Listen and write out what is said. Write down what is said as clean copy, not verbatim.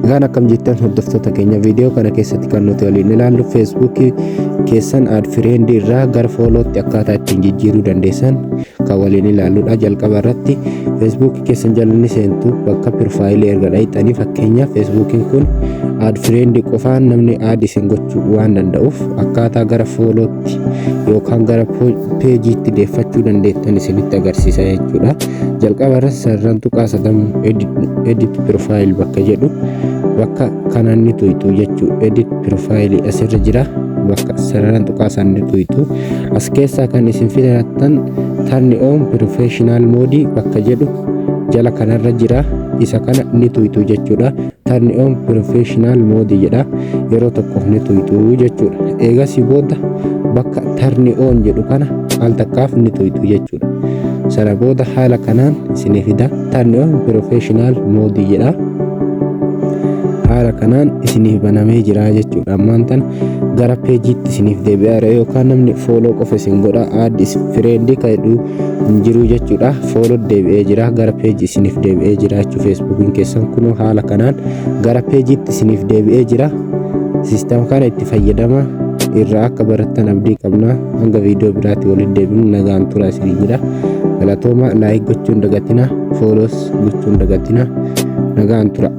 Egaan akkam jettan, hordoftoota keenya? Viidiyoo kana keessatti kan nuti waliin ilaallu Feesbuukii keessan add friend irraa gara followtti akkaataa ittiin jijjiiruu dandeessan kan waliin ilaalludha. Jalqaba irratti Feesbuukii keessan jala ni seentu. Bakka profile erga dhayxanii, fakkeenyaaf Feesbuukiin kun add friend qofaan namni add isin gochuu waan danda'uuf, akkaataa gara followtti yookaan gara pageitti deeffachuu dandeettan isinitti agarsiisa jechuudha. Jalqaba irratti sararaan tuqaa sadan "edit profile" bakka jedhu, bakka kanaan ni tuyxu jechuu. Edit profile asirra jira. Bakka sararaan tuqaa san ni tuyxu. As keessaa kan isin filattan "turn on professional mode" bakka jedhu jala kanarra jira. Isa kana ni tuyxu jechuudha. "Turn on professional mode" jedha. Yeroo tokkoof ni tuyxu jechuudha. Eegasii booda bakka "turn on" jedhu kana al takkaaf ni tuyxu jechuudha. Sana booda haala kanaan isinii fida. "Turn on professional mode" jedha. Haala kanaan isiniif banamee jira jechuudha. Ammaan tan gara pageitti isiniif deebi'aa yookaan namni follow qofa isin godha, add friend kan jedhu hin jiru jechuudha. Follow deebi'ee jira, gara page isiniif deebi'ee jira jechuu. Feesbuukiin keessan kunoo haala kanaan gara pageitti isiniif deebi'ee jira. System kana itti fayyadama irraa akka barattan abdii qabna. Hanga viidiyoo biraatti walitti deebinu nagaan tura isinii jira. Galatooma. Like gochuun dagatina, follows gochuun dagatina. Nagaan tura.